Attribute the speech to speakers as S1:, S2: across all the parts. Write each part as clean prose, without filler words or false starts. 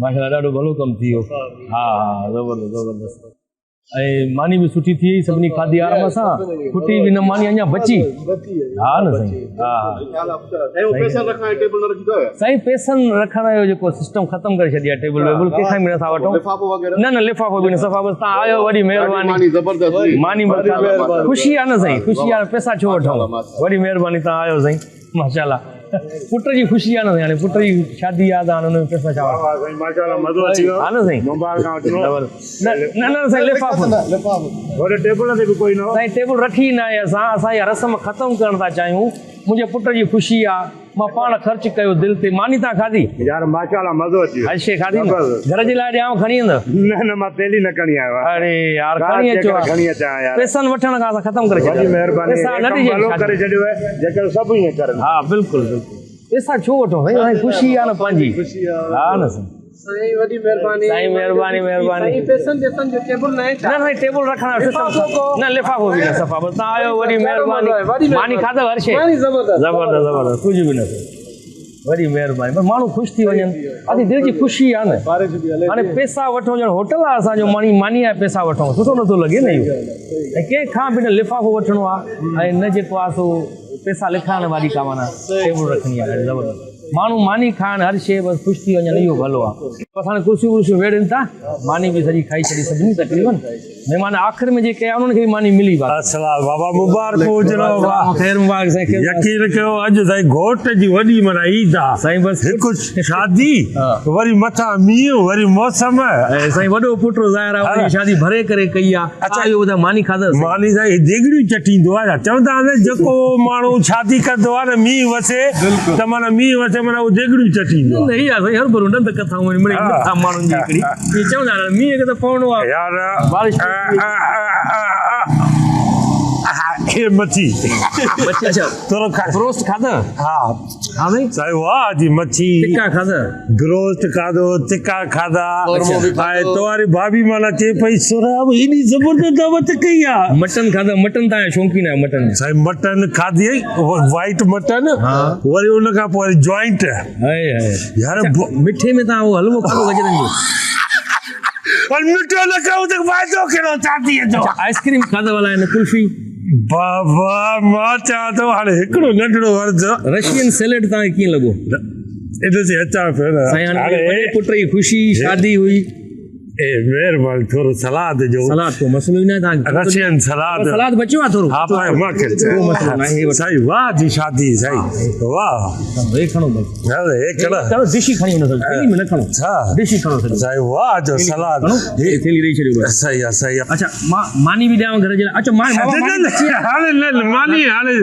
S1: ماشاءالله ڏاڍو ڀلو ڪم ٿي ويو. ها ها زبردست زبردست. ۽ ماني به سٺي ٿي وئي سڀني کاڌي آرام سان کٽي به نه ماني اڃا بچي ها نه سائين ها سائين پيسن رکڻ جو جيڪو سسٽم ختم ڪري ڇڏي آهي ٽيبل ويبل ڪنهن کان به نٿا وٺون نه نه لفافو به نه صفا بس تان آيو وڏي مهرباني ماني خوشي آهي نه سائين خوشي آهي پيسا ڇو وٺون وڏي مهرباني تان آيو سائين ماشاءالله پٽ جي خوشي آ نه سائين هاڻي پٽ جي شادي آ ته هاڻي ان ۾ پئسا ڇا
S2: واه سائين ماشاءالله مزو اچي ويو
S1: ها نه سائين
S2: مبارڪان هجنو
S1: نه نه نه سائين لفافو
S2: وري ٽيبل تي به ڪوئي نه
S1: سائين ٽيبل رکي نه آهي اسان اسان اها رسم ختم ڪرڻ ٿا چاهيون منهنجي پٽ جي خوشي آ مان پاڻ خرچ ڪيو دل تي ماني تان کاڌي
S2: يار ماشاءالله مزو اچي ويو
S1: هر شي کاڌي نه گهر جي لاء ڏيانو کڻي ايندو
S2: نه نه مان تيلي نه کڻي آيو آهيان
S1: اڙي يار کڻي اچو
S2: کڻي اچان يار
S1: پئسن وٺڻ کان اسان ختم ڪري ڇڏيو
S2: وڏي مهرباني
S1: پئسا نه ڏجي
S2: ڀلو ڪري ڇڏيو آهي جيڪر سڀ ائين ڪرن
S1: ها بلڪل بلڪل پئسا ڇو وٺون سائين اسان خوشي آ نه پنهنجي
S3: خوشي آ
S1: ها نه سائين
S3: سائين وڏي مهرباني
S1: سائين مهرباني مهرباني
S3: سائين پئسن ڏيسن جو ٽيبل نه آهي
S1: ڇا نه سائين ٽيبل رکڻ جو سسٽم نه لفافو به نه صفا بس تان آيو وڏي مهرباني ماني کاڌو هر شي
S3: ماني زبردست
S1: زبردست زبردست ڪجهه به نه وڏي مهرباني پر ماڻهو خوش ٿي وڃن اسين دل جي خوشي آ نه هاڻي پئسا وٺون ڄڻ هوٽل آ اسان جو ماني ماني آ پئسا وٺون سٺو نٿو لڳي نه اهو ۽ ڪنهن کان به نه لفافو وٺڻو آ ۽ نه جيڪو آ سو پئسا لکائڻ واري ڪا معنيٰ ٽيبل رکڻي آ زبردست ماڻهو ماني کائن هر شيء بس خوش ٿي وڃن اهو ڀلو آ. بس هاڻي ڪرسيون ورسيون ويڙهين ٿا ماني به سڄي کائي ڇڏي سڀني تقريبن مهمان آخر ۾ جيڪي آيا انهن کي به ماني ملي باقي.
S2: السلام بابا مبارڪون هجنو
S1: واھ خير مبارڪ سائين خير
S2: يقين ڪيو اڄ سائين گهوٽ جي وڏي معنيٰ عيد آ
S1: سائين بس
S2: هڪ شادي وري مٿان مينهن وري موسم
S1: سائين وڏو پٽ ظاهر آ ان جي شادي ڀري ڪري ڪئي آ اڇا اهو ٻڌاء ماني کاڌس؟
S2: ماني سائين هي ديڳڙيون چٽيندو آ ڇا؟ چوندا آهن نه جيڪو ماڻهو شادي ڪندو آ نه مينهن وسي ته معنيٰ مينهن وسي معنيٰ اهو ديڳڙيون چٽيندو آ.
S1: نه اها سائين هرڀرو ڏند ڪٿائون آهن مڙئي مٺا ماڻهن جي هڪڙي ائين چوندا آهن مينهن کي ته پوڻو آ.
S2: يار
S1: بارش پئجي وئي.
S2: هي مڇي.
S1: مڇي اڇا
S2: ٿورو کائي.
S1: بروسٽ کاڌو؟
S2: ها.
S1: ها سائين.
S2: سائين واهه جي مڇي.
S1: ٽڪا کاڌا.
S2: گروسٽ کاڌو، ٽڪا کاڌا. ۽ توهاري ڀاڀي معنيٰ چئي پئي سهراب ايڏي زبردست دعوت ڪئي آ.
S1: مٽن کاڌو، مٽن تان شوقين آهيو مٽن جا.
S2: سائين مٽن کاڌي وائيٽ مٽن وري ان کان پوء وري جوائنٽ.
S1: High high.
S2: يار
S1: مٺي ۾ تان اهو حلوو کاڌو گجرن جو.
S2: پر مٺو نه کائون ته فائدو ڪهڙو ڇاتيء جو.
S1: اڇا آئس ڪريم کاڌو الائي نه قلفي.
S2: بابا مان چوان ٿو هاڻي هڪڙو ننڍڙو عرض.
S1: رشين سيلڊ توهان کي ڪيئن لڳو؟
S2: ان جي اچان پيو نه.
S1: سائين هاڻي وڏي پٽ جي خوشي شادي هئي.
S2: اي مهرباني ٿورو سلاد جو.
S1: سلاد ڪو مسئلو ئي نه آهي توهان
S2: کي. رشين سلاد.
S1: سلاد بچيو آهي ٿورو.
S2: ها پاء مان کي
S1: ڪو مسئلو نه آهي.
S2: سائين واه جي شادي سائين واه.
S1: هي کڻو بس.
S2: نه هي کڻ.
S1: چلو ڊش ئي کڻي وڃو سڄي ٿيلهي ۾ نه کڻو.
S2: ڇا؟
S1: ڊش ئي کڻو سڄي.
S2: سائين واه جو سلاد.
S1: کڻو هي ٿيلهي ڏئي ڇڏيو بس.
S2: صحيح آ صحيح آ.
S1: اڇا مان ماني به ڏيانو گهر جي لاء اچو مان بابا ماني بچي آ.
S2: هاڻي نه ماني هاڻي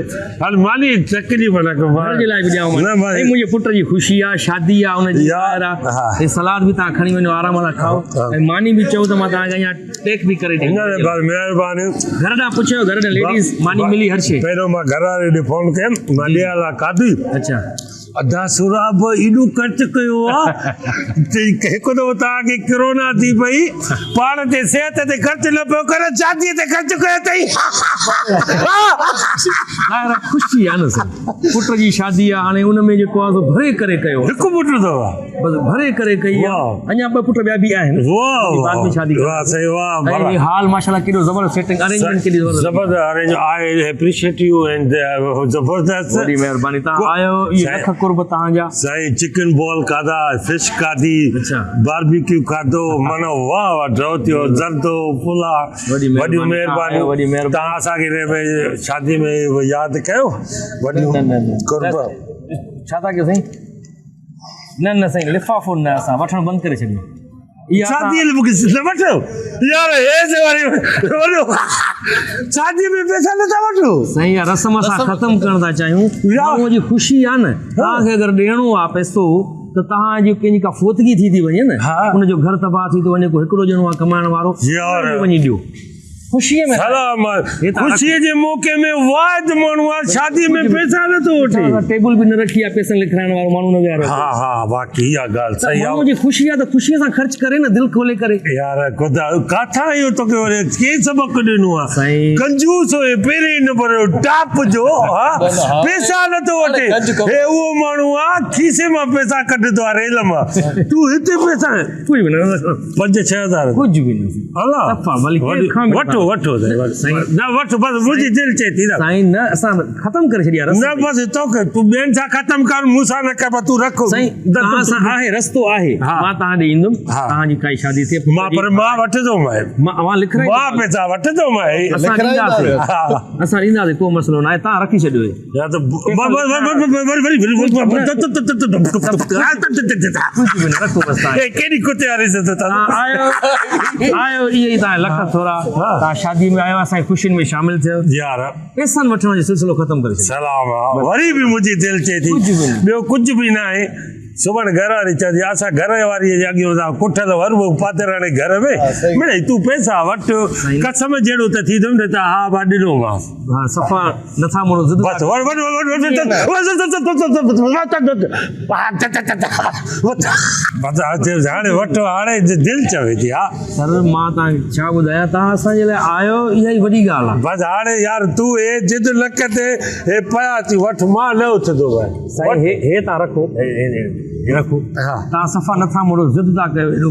S2: هاڻي ماني تڪليف نه ڪر.
S1: گهر جي لاء به ڏيانو ماني. سائين منهنجي پٽ جي خوشي آ شادي آ ان جي ظاهر آ. هي سلاد به توهان کڻي وڃو آرام سان کائو ۽ ماني به چئو ته مان توهان کي اڃا پيڪ به ڪري ڏيان.
S2: نه نه بس مهرباني.
S1: گهر ڏانهن پڇيو گهر ڏانهن ليڊيز ماني ملي هر شي.
S2: پهريون مان گهر واري ڏي فون ڪيم مان ڏيان لاء کاڌي.
S1: اڇا.
S2: ادا سهراب ايڏو خرچ ڪيو آ هڪ دفعو توهان کي ڪرونا ٿي پئي پاڻ تي صحت تي خرچ نه پيو ڪري شادي تي خرچ ڪيو اٿئي.
S1: ظاهر آ خوشي آ نه سائين پٽ جي شادي آ هاڻي ان ۾ جيڪو آ سو ڀري ڪري ڪيو
S2: هڪ پٽ اٿو
S1: بس ڀري ڪري ڪئي آ اڃا ٻه پٽ ٻيا به آهن
S2: واھ
S1: بعد ۾ شادي
S2: واھ سائين واھ
S1: ۽ حال ماشاءالله ڪيڏو زبردست سيٽنگ ارينجمينٽ ڪيڏي
S2: زبردست زبردست ارينج آء اپريشيٽ يو اينڊ زبردست
S1: وڏي مهرباني تان آيو اي لک قرب تان جا
S2: سائين چڪن بال کاڌا فش کاڌي باربيڪيو کاڌو معنی واھ واھ ڊرو ٿيو زردو پلا
S1: وڏي
S2: مهرباني
S1: وڏي مهرباني
S2: تان اسان کي شادي ۾ ياد ڪيو وڏي قرب
S1: ڇا ٿا ڪيو سائين نه نه سائين لفافو نه اسان وٺڻ بند ڪري ڇڏيو.
S2: شادي ۾ مونکي نه وٺو يار هي سي واري وڏو شادي ۾ پئسا نه ٿا وٺو.
S1: سائين اها رسم اسان ختم ڪرڻ ٿا چاهيون ماڻهو جي خوشي آ نه توهان کي اگر ڏيڻو آ پئسو ته توهان جي ڪنهن جي ڪا فوتگي ٿي ٿي وڃي نه ان جو گهر تباهه ٿي ٿو وڃي ڪو هڪڙو ڄڻو آ ڪمائڻ وارو ان کي وڃي ڏيو. خوشيء ۾.
S2: سلام خوشيء جي موقعي ۾ واحد ماڻهو آ شادي ۾ پئسا نه ٿو وٺي.
S1: ٽيبل به نه رکي آ پئسن لکرائڻ وارو ماڻهو نه ويهاريو
S2: ها ها واقعي اها ڳالهه صحيح آ.
S1: ماڻهو جي خوشي آ ته خوشيء سان خرچ ڪري نه دل کولي ڪري.
S2: يار خدا ڪاٿان اهو توکي وري ڪنهن سبق ڏنو آ ڪنجوس هئي پهرين نمبر جو ٽاپ جو ها پئسا نه ٿو وٺي هي اهو ماڻهو آ کيسي مان پئسا ڪڍندو آ ريل مان تون هتي پئسا
S1: ڪجهه به نه
S2: پنج ڇهه هزار
S1: ڪجهه به نه
S2: الا
S1: صفا ڀلي ڪنهن کان به
S2: وٺو وٺو نه وٺ بس منهنجي دل چئي ٿي نه
S1: سائين نه اسان ختم ڪري ڇڏي آ
S2: نه بس توکي تون ٻين سان ختم ڪر مون سان نه ڪر پر تون رک
S1: سائين توهان سان آهي رستو آهي مان توهان ڏي ايندم توهان جي ڪائي شادي ٿئي
S2: مان پر مان وٺندو مانء
S1: مان اوهان لکرائي
S2: مان پئسا وٺندو مانء
S1: اسان ڏينداسين اسان ڏينداسين ڪو مسئلو نه آهي توهان رکي ڇڏيو
S2: يا ته وري وري وري ڪيڏي ڪتي واري عزت
S1: توهان آيو آيو اهي ئي توهان لک ٿورا توهان شادي ۾ آيو اسان جي خوشين ۾ شامل ٿيو
S2: يار
S1: پئسن وٺڻ جو سلسلو ختم ڪري ڇڏيو
S2: سلام وري به منهنجي دل چئي ٿي ٻيو ڪجهه به نه آهي سڀاڻي گهر واري چوندي اسان گهر واري جي اڳيون اسان ڪٺل ور به پاتر هڻي گهر ۾ مڙئي تون پئسا وٺ قسم جهڙو ته ٿيندم نه ته ها با ڏنومانس.
S1: ها صفا نٿا مڙو ضد
S2: بس وٺ وٺ وٺ وٺ وٺ بس هاڻي وٺ هاڻي دل چوي ٿي ها.
S1: سر مان توهان کي ڇا ٻڌايان توهان اسان جي لاء آيو اها ئي وڏي ڳالهه آهي.
S2: بس هاڻي يار تون هي ضد نه ڪندي هي پيا ٿي وٺ مان نه اٿندو ڀائي.
S1: سائين هي هي تان رکو هي هي رکو تان صفا نٿا مڙو ضد ٿا ڪيو ايڏو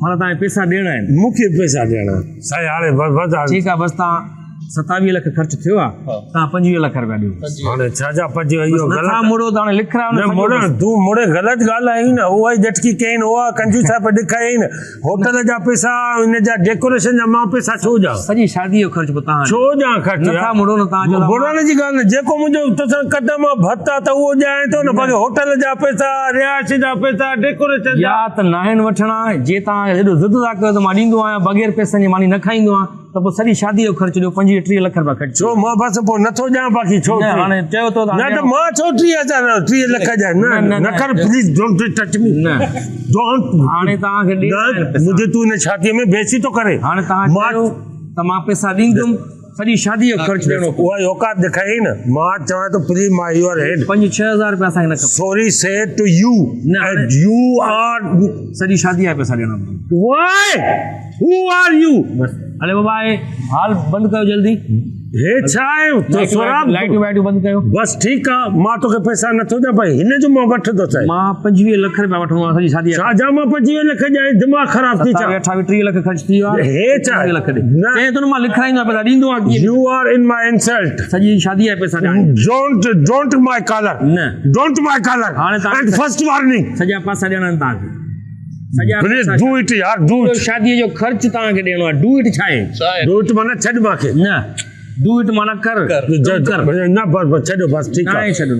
S1: معنيٰ تان پيسا ڏيڻا آهن.
S2: مون کي پيسا ڏيڻا سائين هاڻي بس بس هاڻي.
S1: ٺيڪ آ بس تان 27 لک خرچ ٿيو آ تان 25 لک رپيا ڏيو.
S2: هاڻي ڇا جا 25 اهو غلط
S1: نٿا مڙو ته هاڻي لکرايو
S2: نه مڙڻ تون مڙي غلط ڳالهه آهين نه اها ئي جهٽڪي ڪين اها ڪنجوس صاحب ڏکايائين نه هوٽل جا پئسا ان جا ڊيڪوريشن جا مان پئسا ڇو ڏيان؟
S1: سڄي شادي جو خرچ به توهان
S2: ڇو ڏيان خرچ
S1: نه ٿا مڙو نه توهان چئو ٿا
S2: مڙڻ جي ڳالهه نه جيڪو منهنجو توسان قدم آ ڀت آ ته اهو ڏيان ٿو نه باقي هوٽل جا پئسا رهائش جا پئسا ڊيڪوريشن جا
S1: يا ته ناهن وٺڻا جي توهان ايڏو ضد ٿا ڪيو ته مان ڏيندو آهيان بغير پئسن جي ماني نه کائيندو آهيان ته پوء سڄي شادي جو خرچ ڏيو 25 30 لک رپيا خرچ
S2: ڇو مان بس پوء نٿو ڏيان باقي ڇو
S1: نه هاڻي چيو ٿو
S2: نه ته مان ڇو 30 هزار 30 لک ڏيان نه نه ڪر پليز don't touch مي
S1: نه
S2: don't
S1: هاڻي توهان کي ڏيڻا آهن پئسا.
S2: منهنجي تون هن ڇاتيء ۾ بيسي ٿو ڪرين.
S1: هاڻي توهان چيو ته مان پئسا ڏيندم، سڄي شاديء جو خرچ ڏيڻو پوندو.
S2: اها ئي اوقات ڏيکاريائين نه. مان چوان ٿو پليز my your hand.
S1: پنج ڇهه هزار رپيا اسان کي نه کپن.
S2: Sorry C two U and you are.
S1: سڄي شاديء جا پئسا ڏيڻا پوندا.
S2: وائي هو آر يو.
S1: بس هلي بابا هي هال بند ڪيو جلدي.
S2: هي ڇا آهي تو سهراب.
S1: لائيٽون وائيٽون بند ڪيو.
S2: بس ٺيڪ آ مان توکي پئسا نٿو ڏيان پر هن جو مان وٺندس.
S1: مان 25 لک رپيا وٺندو آهيان سڄي شادي جا.
S2: ڇا جا مان 25 لک ڏيان دماغ خراب ٿي ڇا.
S1: 27 28 30 لک خرچ ٿي ويو آ.
S2: هي ڇا
S1: 25 لک ڏي. چئين ٿو نه مان لکرائيندو آهيان پئسا ڏيندو آهيان ڪيئن.
S2: You are in my insult.
S1: سڄي شادي جا پئسا ڏيان.
S2: Don't don't my collar.
S1: نه.
S2: Don't my collar.
S1: هاڻي
S2: اينڊ فرسٽ وارننگ.
S1: سڄا پئسا ڏيڻا آهن توهان کي. سڄا
S2: پليز do it يار do it.
S1: شادي جو خرچ توهان کي ڏيڻو آهي do it ڇا آهي.
S2: Do it معنيٰ ڇڏ مان کي.
S1: نه do it معنيٰ ڪر ڪر.
S2: نه بس بس ڇڏيو بس ٺيڪ آهي.
S1: ناهي ڇڏڻو.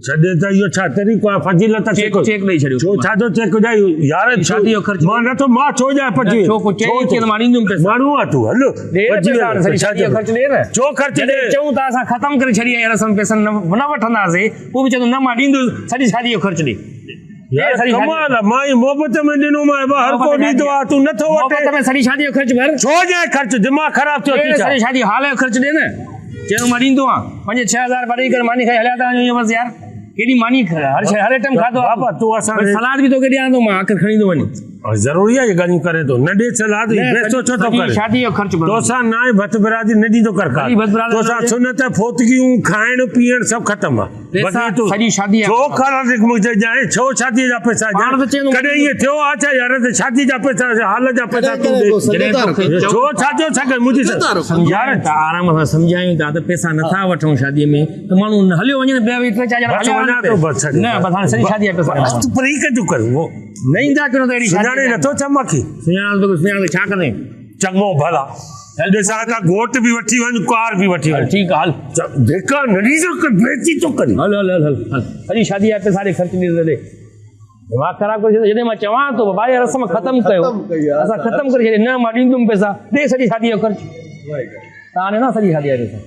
S2: ڇڏي ته اهو ڇا طريقو آهي فضيلت
S1: چيڪ چيڪ ڏئي ڇڏيو.
S2: ڇو ڇا جو چيڪ ڏيان يار
S1: شادي جو خرچ
S2: مان نٿو مان ڇو ڏيان 25
S1: ڇو ڪو چئي ڪي مان ڏيندم پئسا.
S2: ماڻهو آ تون هل
S1: ڏي نه پئسا هاڻي سڄي شادي جو خرچ ڏي نه.
S2: ڇو خرچ ڏي.
S1: جڏهن چئون ٿا اسان ختم ڪري ڇڏي آهي رسم پئسن نه وٺنداسين پوء به چوندو نه مان ڏيندس سڄي شادي جو خرچ ڏي.
S2: يار ڪمال آ مان ئي محبت ۾ ڏنو مانء به هر ڪو ڏيندو آ تون نٿو وٺين.
S1: محبت ۾ سڄي شادي جو خرچ ڀر.
S2: ڇو ڏيان خرچ دماغ خراب ٿيو اٿي ڇا.
S1: سڄي شادي هال جو خرچ ڏي نه. چيو مان ڏيندو آن پنج ڇهه هزار رپيا ڏئي ڪري ماني کائي هليا ٿا وڃون ائين بس يار ڪيڏي ماني هر شيء هر آئٽم کاڌو آ
S2: بابا تون اسان
S1: کي سلاد به توکي ڏيان ٿو مان آخر کڻي ٿو وڃ.
S2: ضروري آ اهي ڳالهيون ڪرين ٿو نه ڏي سلاد هي پئسو ڇو ٿو ڪرين.
S1: شادي جو خرچ ڀر.
S2: توسان ناهي ڀت برادري نه ڏيندو ڪر ڪار. توسان سنت فوتگيون کائڻ پيئڻ سڀ ختم آ.
S1: پئسا سڄي شادي
S2: ڇو ڪرڻ منهنجي ڄائي ڇو شادي جا پئسا
S1: پاڻ ته چوندو
S2: ڪڏهن ائين ٿيو آ ڇا يار ته شادي جا پئسا حال جا پئسا تون ڏي ڇو ڇا جو ڇا ڪر منهنجي
S1: يار ته آرام سان سمجهايون ٿا ته پئسا نٿا وٺون شادي ۾ ته ماڻهو هليو وڃي نه ٻيا ٽي چار ڄڻا
S2: هليا وڃن بس
S1: نه بس هاڻي سڄي شادي جا پئسا
S2: تون پر هي ڪجو ڪر
S1: نه ايندا ڪيو ته اهڙي
S2: سڃاڻي نٿو ڇا ماکي
S1: سڃاڻان توکي سڃاڻان ڇا ڪندين
S2: چڱو ڀلا ڏسان ته گهوٽ به وٺي وڃ ڪار به وٺي وڃ.
S1: ٺيڪ آ هل.
S2: ڌڪا نه ڏي جو بيعزتي ٿو ڪرين.
S1: هل هل هل هل هل سڄي شادي جا پئسا ڏي خرچ ڏي ڏي. دماغ خراب ڪري ڇڏيو جڏهن مان چوان ٿو بابا اها رسم ختم ڪيو اسان ختم ڪري ڇڏي نه مان ڏيندم پئسا ڏي سڄي شادي جو خرچ. تان ڏنا سڄي شادي جا پئسا.